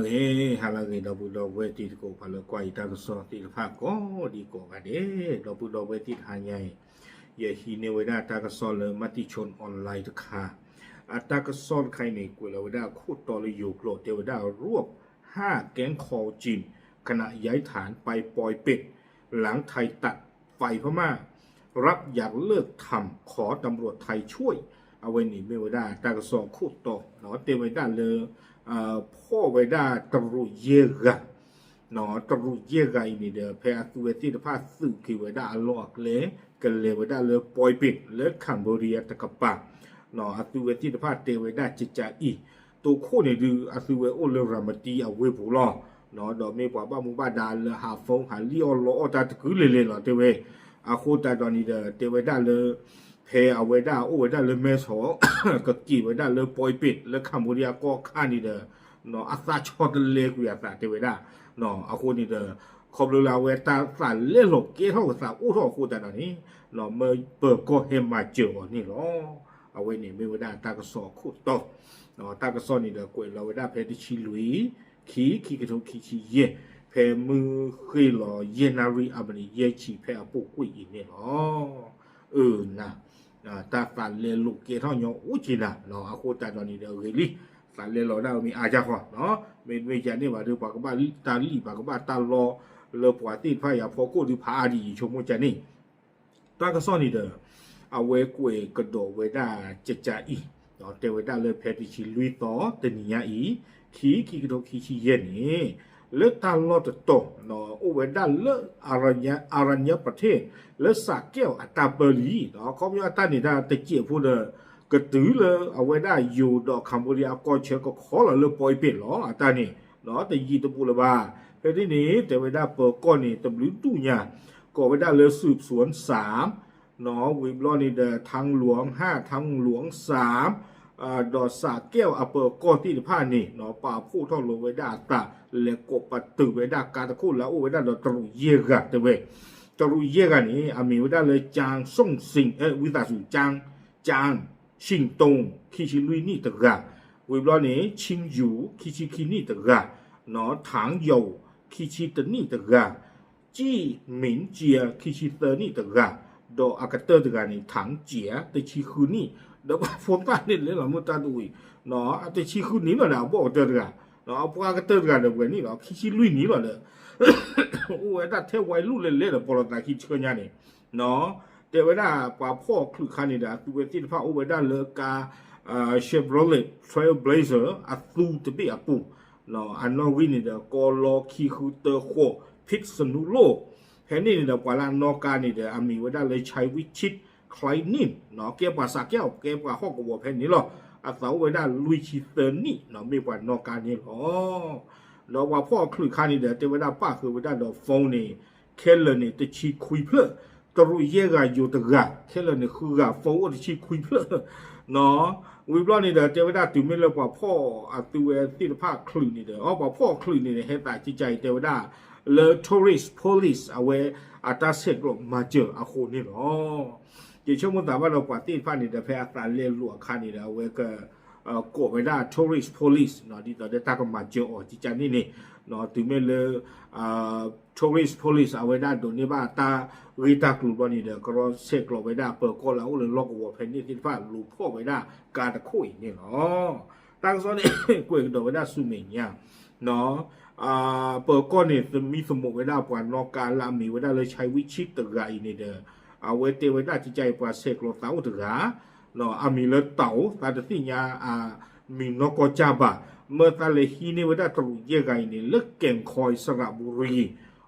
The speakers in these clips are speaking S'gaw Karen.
ဂ့ၤ ဟါလၢအဂ့ၤ ဒီပုၢ်ဒီဝဲၢ်တံၤသကိး ပှၤလၢကွၢ်ယတၢ်ကစီၣ်သ့ၣ်တဖၣ်ကိးဒံကိးဂၤဒဲး, ဒီပုၢ်ဒီဝဲၢ်သ့ၣ်တဟါညါအံၤ, ယဟံးန့ၢ်ဝဲဒၣ်တၢ်ကစီၣ်လၢ Matichon Online တခါ, အတၢ်ကစီၣ်တခါအံၤန့ၣ် ကွဲးလီၤဝဲဒၣ်အခိၣ်တီလၢယိၤကျိာ် တဲဝဲဒၣ် รวบห้าแก๊งคอลจีน ขณะย้ายฐานไปปอยเปต หลังไทยตัดไฟพม่า รับอยากเลิกทำ ขอตำรวจไทยช่วย အဝဲန့ၣ်မ့ၢ်ဝဲဒၣ်တၢ်ကစီၣ်အခိၣ်တီ, တဲဝဲဒၣ်လၢ ဖီၣ်ဝဲဒၣ်တရူးယဲၢ်ဂၤ, တရူးယဲၢ်ဂၤအံၤန့ၣ်ဒီး ဖဲအသုဝဲသ့ၣ်တဖၣ်သုးက့ၤဝဲဒၣ်အလီၢ်အကျဲ ကလဲၤဝဲဒၣ်လၢ ပွဲပ့း လၢ Cambodia တကပၤ, အသုဝဲသ့ၣ်တဖၣ်တဲဝဲဒၣ်ကကးအံၤ, တိခိၣ်န့ၣ်ဒုး အသုဝဲအိၣ်လၢရၤမတံအဝ့ၢ်ပူၤလီၤ, ဒီးမ့ၢ်ပှၤဘၣ်မူဘၣ်ဒါလၢဟးဖီၣ်ဟးလံၣ်အီၣ်လီအီၣ်တၢ်တကုာ်လဲၤလဲၤလီၤ တဲဝဲ, အဃိသတးဒီးန့ၣ်ဒီး တဲဝဲဒၣ်လၢ ဖဲအဝဲဒၣ်အိၣ်ဝဲဒၣ်လၢမဲဆီး ကက့ၤဝဲဒၣ်လၢ ပွဲပ့း လၢ Cambodia ကီၢ်ခါန့ၣ်ဒီး အသးဆီတလဲကွံာ်အသးတဲဝဲဒၣ်, အဃိန့ၣ်ဒီး ခီဖျိလၢအဝဲတၢ်သးလဲလိာ်ကဲထီၣ်ကသးအိၣ်ထီၣ်အဃိသတးဒီးန့ၣ် မၢပၢၤကီၢ်ဟဲမၤစၢၤအီၤန့ၣ်လီၤ. အဝဲန့ၣ်မ့ၢ်ဝဲဒၣ်တၢ်ကစီၣ်အခိၣ်တီ, တၢ်ကစီၣ်န့ၣ်ဒီးကွဲးလီၤဝဲဒၣ်ဖဲတဆံလွံၢ် ခံ ခံကထိခံဆံယဲၢ်, ဖဲမုၢ်ဃ့ၢ်လီၤယဲၢ်နၣ်ရံၣ်အမံးနံးယဲၢ်ဆံ ဖဲအပူၤကွံာ်အံၤန့ၣ်လီၤ. အၢ နၤ တၢ်သးလဲလိာ်ကဲထီၣ်ညီအိၣ်က့ၤနၤ, အဃိသတးဒီးန့ၣ်ဒီးဂ့ၤလံ, သးလဲလီၤဒၣ်မ့ၢ်အါယၢ်ဃီ, မ့တမ့ၢ်ယၤန့ၣ်ဘၣ်ဒီး ပှၤကဘၣ်တၢ်လံၣ် ပှၤကဘၣ်တၢ်လီ လၢပှၤသ့ၣ်တဖၣ်အံၤအဖီခိၣ်ဒုးဖးအါဒ်အံၤ ဆိကမိၣ်ကန့ၣ် တၢ်ကစီၣ်န့ၣ်ဒီး အဝဲကွဲးကဒီးဝဲဒၣ်ကကးအံၤ, တဲဝဲဒၣ်လၢဖဲတဆံလွံၢ်သီတနံၤညါအံၤ, ခံ ခံကထိခံဆံယဲၢ်န့ၣ်, လၢတၢ်လီၢ်တတီၤ အိၣ်ဝဲဒၣ်လၢ အရညါပထ့ၣ် လၢစးကဲၣ်အတၢ်ပၢလံ, ခီပညီအတၢ်န့ၣ်တၢ်တစဲးဖိဒီး ကတုၤလၢအဝဲဒၣ်ယိၤဒီး Cambodia အကီၢ်ဆၢကခီလီၤလၢ ပွဲပ့း လီၤ အတၢ်န့ၣ်, တယံာ်တဘူးလၢၤဘၣ်. ဖဲန့ၣ်န့ၣ် တဲဝဲဒၣ်ပၢၤကီၢ်န့ၣ် တဘျုးဒူၣ်ညါ ကိးဝဲဒၣ်လၢ สืบสวนสาม ဝံၤဘျီန့ၣ်ဒီး ทางหลวงห้า ทางหลวงสาม ဒီးစးကဲၣ်အပၢၤကီၢ်သ့ၣ်တဖၣ်န့ၣ် ပာ်ဖှိၣ်ထီၣ်လီၤဝဲဒၣ်အသး လဲၤကိးပတုာ်ဝဲဒၣ်ကါတခိၣ်လၢအအိၣ်ဝဲဒၣ်ဒီးတရူးယဲၢ်ဂၤတဲဝဲ, တရူးယဲၢ်ဂၤန့ၣ် အမံၤဝဲဒၣ်လၢ ကၠၣ်စိၣ်စ့ၣ် ဝံသးစူၤ ကၠၣ် ကၠၣ် ၡိၣ်တိၣ် ခံဆံလွံၢ်နံၣ်တဂၤ, ဝံၤဘျီန့ၣ် ခၠံယူၤ ခံဆံခံနံၣ်တဂၤ, ထၣ်ယီၤ ခံဆံတနံၣ်တဂၤ, ကၠံၣ်မ့ၣ်ကၠံ ခံဆံသၢနံၣ်တဂၤ, ဒီးအကတၢၢ်တဂၤန့ၣ် ထၣ်ကၠံ တဆံဃုနံၣ်, ဒီးပှၤဖိသၣ်န့ၣ်လဲၤလီၤမုၢ်တၢ်တဝံၤ, တဆံဃုနံၣ်လီၤဒီး အဘီၣ်ကတၢၢ်တဂၤ, အပှၤကတၢၢ်တဂၤဒီးပှဲၤနံၣ်လီၤ ခံဆံလွံၢ်နံၣ်လီၤဒီး အိၣ်ဝဲဒၣ်ထဲဝဲလူၢ်လဲၤလဲၤဒီး ပီၤလီၤသးခံဆှၢညါန့ၣ် တဲဝဲဒၣ်ပှၤဖီၣ်အချုးခါန့ၣ်ဒီး အသုဝဲသ့ၣ်တဖၣ်အိၣ်ဝဲဒၣ်လၢကါ Chevrolet Trailblazer အသူတဘ့ၣ်အပူၤ, အနီၣ်ဂံၢ်န့ၣ်ဒီး ကီလီခံဃုတၢဃိး ဖံးစနူလိၣ်, ဖဲန့ၣ်န့ၣ်ဒီး ပှၤလၢအနီၣ်ကါန့ၣ်ဒီး အမံၤဝဲဒၣ်လၢ ဆဲဝံးဆံး ချဲနံၣ်, ကဲပှၤစးကဲၣ် ကဲပှၤဟီၣ်ကဝီၤဖဲန့ၣ်လီၤ. အသးအိၣ်ဝဲဒၣ်လွံၢ်ဆံသၢနံၣ် မ့ၢ်ပှၤနီၣ်ကါန့ၣ်လီၤ. ဒီးပှၤဖီၣ်အချုးခါန့ၣ်ဒီး တဲဝဲဒၣ်ပၣ်ဃုာ်ဝဲဒၣ်ဒီး phone န့ၣ် ခဲလၢာ်န့ၣ် တဆံခွံဖျၢၣ်, တရူးယဲၢ်ဂၤယိၤတဂၤ, ခဲလၢာ်န့ၣ် ဃုဂၤ phone အိၣ်တဆံခွံဖျၢၣ်, ဝံၤဘျီန့ၣ်ဒီး တဲဝဲဒၣ်တုၤမ့ၢ်လၢပှၤဖီၣ်အသုဝဲသ့ၣ်တဖၣ်အချုးန့ၣ်ဒီး အပှၤဖီၣ်အချုးန့ၣ်ဒီး ဟဲသးကကါအံၤတဲဝဲဒၣ် လၢ tourist police အဝဲအတၢ်ဆဲးကျိးမၤစၢၤအဃိန့ၣ်လီၤ. ယဆိကမိၣ်သးဘၣ်ဒီးပှၤသ့ၣ်တဖၣ်န့ၣ်ဒီး ဖဲအသးလဲလိာ်အခါန့ၣ်ဒီး အဝဲက ကိးဝဲဒၣ် tourist police ဒ်သိးဒီးတၢ်ကမၤစၢၤအီၤကကါန့ၣ်န့ၣ်, တုၤမ့ၢ်လၢ tourist police အဝဲဒၣ်ဒိးန့ၢ်ဘၣ်တၢ်ဂ့ၢ်တၢ်ကျိၤဘျီန့ၣ်ဒီး ကရီဆဲးကျိးဝဲဒၣ်ပၢၤကီၢ်လၢအအိၣ်လၢလီၢ်ကဝီၤဖဲန့ၣ်သ့ၣ်တဖၣ်လူၤဖီၣ်ဝဲဒၣ်ကါတခိၣ်အံၤန့ၣ်လီၤ. တၢ်ကစီၣ်န့ၣ် ကွဲးကဒီးဝဲဒၣ်ဆူမဲာ်ညါ ပၢၤကီၢ်န့ၣ် သမံသမိးဝဲဒၣ်ပှၤနီၣ်ကါလၢအမံၤဝဲဒၣ်လၢ ဆဲဝံးဆံး တဂၤအံၤန့ၣ်ဒီး အဝဲတဲဝဲဒၣ်ကကါအံၤပှၤဆဲးကျိးသးအိၣ်တဂၤ အမံၤလၢတၢ်အိၣ်သးတသ့ၣ်ညါအမံၤနီၢ်ကီၢ်ကၢ်ဘၣ် မၢသးလဲၤဟံးန့ၢ်ဝဲဒၣ်တရူးယဲၢ်ဂၤအံၤန့ၣ် လၢကဲၣ်ခီစရးဘူရံ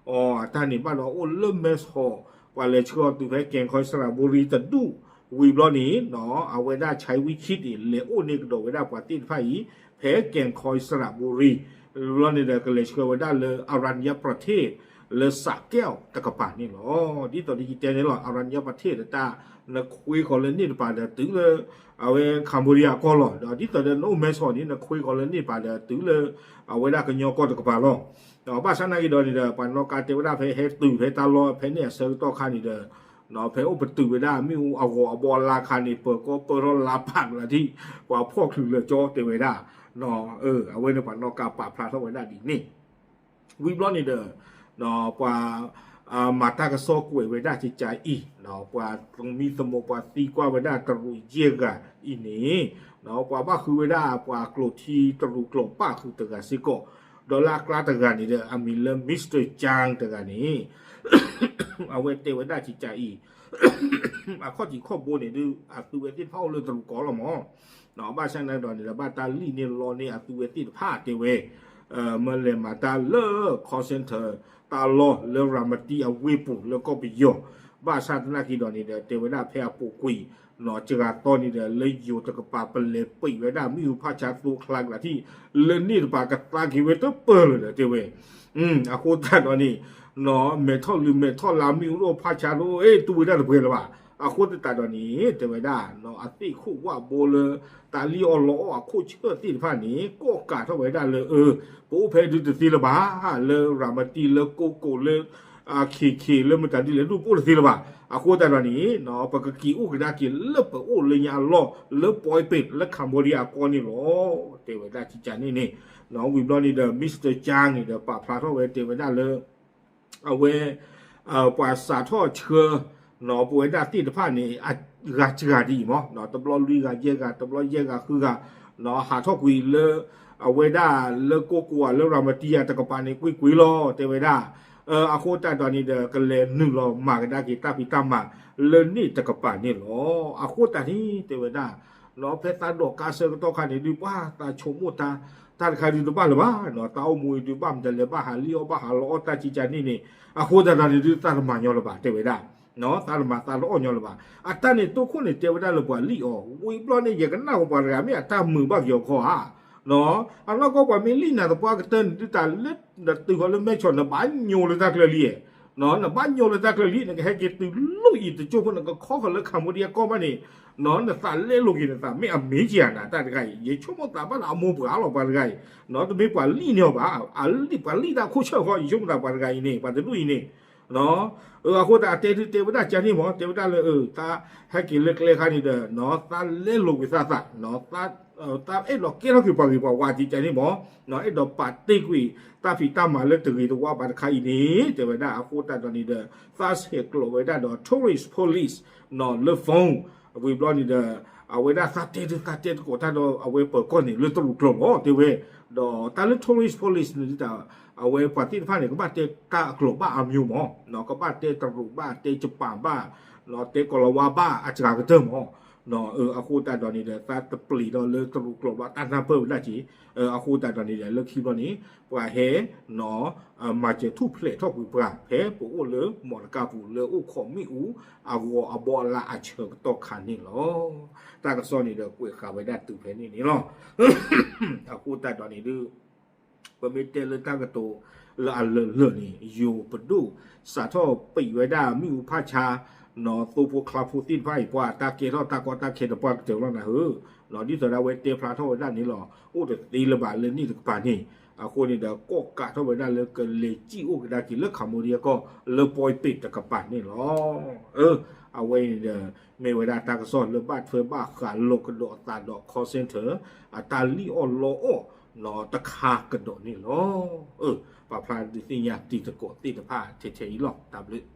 အတၢ်န့ၣ်ဘၣ်ဒီးအိၣ်လၢမဲဆီး ပှၤလဲၤဆှၢအီၤတုၤဖဲကဲၣ်ခီစရးဘူရံတဒူၣ် ဝံၤဘျီန့ၣ် အဝဲဒၣ်ဆဲဝံးဆံးန့ၣ် လဲၤအိၣ်န့ၢ်ကဒီးဝဲဒၣ်ပှၤသ့ၣ်တဖၣ်အံၤ ဖဲကဲၣ်ခီစရးဘူရံ ဘျီန့ၣ်ဒီးကလဲၤဆှၢဝဲဒၣ်လၢ အရၤညါပြထ့ၣ် လၢစးကဲၣ်တကပၤန့ၣ်လီၤ. ဒ်သိးဒီးယတဲန့ၣ်လီၤ အရၤညါပြထ့ၣ်ဒီးတၢ် နခွ့ခီလၢန့ၣ်တပၤဒီးတုၤလၢ အဝဲ Cambodia ကီၢ်လီၤ. ဒီးဒ်သိးဒီးနအိၣ်မဲဆီးန့ၣ် နခွ့ခီလၢန့ၣ်တပၤဒီးတုၤလၢ အဝဲဒၣ်ကညီကီၢ်တကပၤလီၤ. ဒီးဘၣ်ဆၣ်နာ်က့ၤဒီးန့ၣ်ဒီး ပှၤနီၣ်ကါတဲဝဲဒၣ်ဖဲဟဲတုၤဖဲတၢ်လီၢ်ဖဲန့ၣ်အဆၢကတီၢ်ခါန့ၣ်ဒီး ဖဲအိၣ်ပတုာ်ဝဲဒၣ်မ့ၣ်အူအဂီၤအဘီအလါအခါန့ၣ် ပၢၤကီၢ်ပၢၢ်ထီၣ်လါပာ်ကလၤထံၣ် ပှၤဖီၣ်ချုးလၢာ်ကၠီတဲဝဲဒၣ်, အဝဲန့ၣ်ပှၤနီၣ်ကါပာ်ဖျါထီၣ်ဝဲဒၣ်ဒ်န့ၣ် ဝံၤဘျီန့ၣ်ဒီး ပှၤ မၤတၢ်ကစီၣ်ကွဲးဝဲဒၣ်ကကါအံၤ, ပှၤသမံသမိးပှၤသံကွၢ်ဝဲဒၣ်တရူးယဲၢ်ဂၤအံၤန့ၣ် ပှၤဘၣ်ဃုဝဲဒၣ်ပှၤကျိာ်ထံတရူးကျိာ်ဘၣ်ဃုာ်တဂၤစ့ၢ်ကီး, ဒီးလၢအကျါတဂၤန့ၣ်ဒီး အမံၤလၢ Mister Chang တဂၤန့ၣ် အဝဲတဲဝဲဒၣ်ကကါအံၤ အခီၣ်ထံးခီၣ်ဘိန့ၣ်ဒုး အသုဝဲသ့ၣ်တဖၣ်အိၣ်လၢတရူးကီၢ်လီၤမး, ဘၣ်ဆၣ်န့ၣ်ဒီးန့ၣ်ဒီး ဘၣ်တၢ်လံၣ်န့ၢ်လီန့ၢ်အသုဝဲသ့ၣ်တဖၣ်တဲဝဲ, မ့ၢ်လဲၤမၤတၢ်လၢ call center တၢ်လီၢ်လၢရၤမတံအဝ့ၢ်ပူၤလၢကီၢ်ပယီၤ, ဘၣ်ဆၣ်သနာ်က့ဒီးန့ၣ်ဒီး တဲဝဲဒၣ်ဖဲအပူၤကွံာ် စှၤသီန့ၣ်ဒီး လၢယိၤတကပၤပလဲၤပံးဝဲဒၣ်မ့ၣ်အူဖးဆါသိချါကလၤထံၣ် လၢန့ၣ်တပၤကသါက့ၤဝဲတပၢၢ်လၢၤဒီးတဲဝဲ အဃိသတးဒီးန့ၣ် မဲာ်ထီၣ်လုၢ်မဲာ်ထီၣ်လါမ့ၣ်အူဒိၣ်ဖးဆါဒိၣ် အ့ၣ်တူၢ်ဝဲဒၣ်တပှဲၤလၢၤဘၣ်. အဃိသတးဒီးန့ၣ် တဲဝဲဒၣ် အသ့ၣ်ခိၣ်ဝၣ်ဘိလၢ တၢ်လံၣ်အီၣ်လီအီၣ်အခိၣ်ဆၢၣ်သ့ၣ်တဖၣ်န့ၣ် ကိးကးထီၣ်ဝဲဒၣ်လၢ အၢ ပအိၣ်ဖဲဒုတသ့လၢၤဘၣ်, လၢရၤမတံလၢကိကိးလၢ ခ့ခ့လၢမတၤဒ်လဲၣ်ဒိၣ်ပအိၣ်တသ့လၢၤဘၣ်. အဃိသတးဒီးန့ၣ် ပကက့ၤအိၣ်ကဒါက့ၤလၢပအိၣ်လၢညါအလီၢ် လၢ ပွဲပ့း လၢ Cambodia အကီၢ်န့ၣ်လီၤ. တဲဝဲဒၣ်ကကါန့ၣ်န့ၣ် ဝံၤဘျီန့ၣ်ဒီး Mister Chang န့ၣ်ဒီး ပာ်ဖျါထီၣ်ဝဲတဲဝဲဒၣ်လၢ အဝဲ ပှၤစးထီၣ်ဆှၢ ပဝဲဒၣ်သ့ၣ်တဖၣ်န့ၣ် ဂၤစှၤဒ်အံၤမး, တဘျီလွံၢ်ဂၤယဲၢ်ဂၤ တဘျီယဲၢ်ဂၤဃုဂၤ ဟးထီၣ်ကွံာ်လၢ အဝဲဒၣ်လၢကိကိးဧါလၢရၤမတံဧါတကပၤန့ၣ် ကွ့ၢ်ကွ့ၢ်လီၤ တဲဝဲဒၣ်. အဃိသတးဒီးန့ၣ်ဒီး ကလဲၤနုာ်လီၤမၤကဒါက့ၤတၢ်ဖံးတၢ်မၤလၢန့ၣ်တကပၤန့ၣ်လီၤ. အဃိသတးန့ၣ် တဲဝဲဒၣ် ဖဲသးဒိးကါဆၢကတီၢ်ခါန့ၣ်ဒုး ပှၤသးဆိကမိၣ်တၢ် တၢ်တခါဒုးတဘၣ်လၢၤဘၣ်, တၢ်အိၣ်မူအံၤဒုးဘၣ်မတၤလဲၣ် ဘၣ်ဟးလံၣ်အီၣ်ဘၣ်ဟးလီအီၣ်တၢ်ကကါန့ၣ်န့ၣ်, အဃိသတးဒီးန့ၣ်ဒုး သးတမၤညီလၢၤဘၣ် တဲဝဲဒၣ်, သးတမၤသးတအီၣ်ညီလၢၤဘၣ်. အတၢ်န့ၣ်တိခိၣ်န့ၣ်တဲဝဲဒၣ်လၢပှၤလံၣ်အီၤ, ဝံၤဘျီန့ၣ် ယကနၣ်ဝဲပှၤတဂၤမ့ၢ်အတၢ်မုာ်ဘၣ်က့ၤအီၤခီဧါ အနီၢ်ကီၢ်ပှၤမ့ၢ်လံၣ်နၤသပှၢ်ကတၢၢ်န့ၣ်ဒုး တၢ်လၢနတုၤဃီၤလၢမဲၢ်ဆီး နဘၣ်ညိလၢတၢ်ချၢလံ, နဘၣ်ညိလၢတၢ်ချၢလံ နကဟဲက့ၤတုၤလီၢ်အံၤတကၠိၢ်ဖိ နကခီဃီၤလၢ Cambodia ကီၢ်ဘၣ်န့ၣ်, နသးလဲလိာ်က့ၤနသးမ့ၢ်အမ့ၢ်က့ၤဧါနၤတၢ်တဂၤအံၤ, ယဆိကမိၣ်သးဘၣ်လၢအမိၢ်ပှၢ်လီၤပှၤတဂၤအံၤ, တမ့ၢ်ပှၤလံၣ်န့ၢ်အီၤဘၣ်, အလံၣ်ပှၤလံၣ်တၢ်ခိၣ်ဆၢၣ်ဃီ ယဆိကမိၣ်သးပှၤတဂၤအံၤန့ၣ် ပှၤတဒူၣ်အံၤန့ၣ် အဃိသတးအတဲဒုးတဲဝဲဒၣ်ကန့ၣ်မး, တဲဝဲဒၣ်လၢ တၢ်ဟဲက့ၤလၢကျဲခါန့ၣ်ဒီး သးလဲလိာ်ကွံာ်သးသး, သးအဲၣ်ဒိးကဲထီၣ်က့ၤပှၤဂ့ၤပှၤဝါကန့ၣ်မး, အဲၣ်ဒိးပာ်တ့ၢ်ကွံာ်တၢ်ဖံးတၢ်မၤလၢတဂ့ၤတဝါဘၣ်တခါအံၤန့ၣ် တဲဝဲဒၣ်. အဃိသတးဒီးန့ၣ်ဒီး သးဆဲးကျိးဝဲဒၣ်ဒီး tourist police လၢ phone ဝံၤဘျီန့ၣ်ဒီး အဝဲဒၣ်သးတဲဒုးသးတဲသကိးတၢ်ဒီး အဝဲပၢၤကီၢ်န့ၣ် လၢတရူးကျိာ်လီၤ တဲဝဲ, ဒီးတၢ်လၢ tourist police န့ၣ်ဒုး အဝဲပှၤသ့ၣ်တဖၣ်န့ၣ် ကဘၣ်တဲတၢ်အကျိာ်ဘၣ်အမျိုးမး, ကဘၣ်တဲတရူးဘၣ် တဲကပၤဘၣ်, တဲကီၤလၤဝါဘၣ် အစှၤကတၢၢ်မး, အဃိသတးဒီးန့ၣ်ဒီး သးတပျံၤဒီးလၢတရူးကျိာ်ဘၣ် တၢ်နၢ်ပၢၢ်ဝဲဒၣ်က့ၤ, အဃိသတးဒီးန့ၣ်ဒီး လၢခံဘျီန့ၣ် ပှၤဟဲ မၤစၢၤထူၣ်ဖျဲးထီၣ်ကွံာ်ပှၤ ဖဲပအိၣ်လၢမီၢ်တကါပူၤ လၢအိၣ်ခိးမ့ၣ်အူ အဂီၤအဘီအလါအဆၢကတီၢ်ခါန့ၣ်လီၤ. တၢ်ကစီၣ်န့ၣ်ဒီး ကွဲးဃာ်ဝဲဒၣ်တုၤဖဲန့ၣ်န့ၣ်လီၤ. အဃိသတးဒီးန့ၣ်ဒုး ပမ့ၢ်တဲလၢတၢ်ကတိၤလၢအလၢာ်လၢာ်န့ၣ် ယိၤပဒိၣ်စးထီၣ်ပံးဝဲဒၣ်မ့ၣ်အူဖးဆါ သိဖိချါဖိသ့ၣ်တဖၣ်အံၤ ပှၤတၢ်ကဲထီၣ်တၢ်ကီတၢ်ခဲတပှၢ်ကတၢၢ်လီၤနၤဧၢ, ဒ်သိးဒၣ်ဝဲတဲဖျါထီၣ်ဝဲဒၣ်န့ၣ်လီၤ. အိၣ်တသ့လၢၤဘၣ်လၢန့ၣ်တကပၤန့ၣ်, အဃိန့ၣ်ဒီး ကိးကးထီၣ်ဝဲဒၣ်လၢကလဲၤစံၣ်အိၣ်ကဒါက့ၤလၢ Cambodia ကီၢ် လၢ ပွဲပ့း တကပၤန့ၣ်လီၤ. အဝဲအံၤန့ၣ်ဒီး မ့ၢ်ဝဲဒၣ်တၢ်ကစီၣ်လၢဘၣ်ထွဲဘၣ်ဃးလိာ်ကဒီးအသးဒီး call center အတၢ်လံၣ်အီၣ်လီအီၣ် တခါကဒီးန့ၣ်လီၤ. ပာ်ဖျါဒုးသ့ၣ်ညါတံၤသကိးသ့ၣ်တဖၣ်ထဲထဲအံၤလီၤ. တၢ်ဘျုး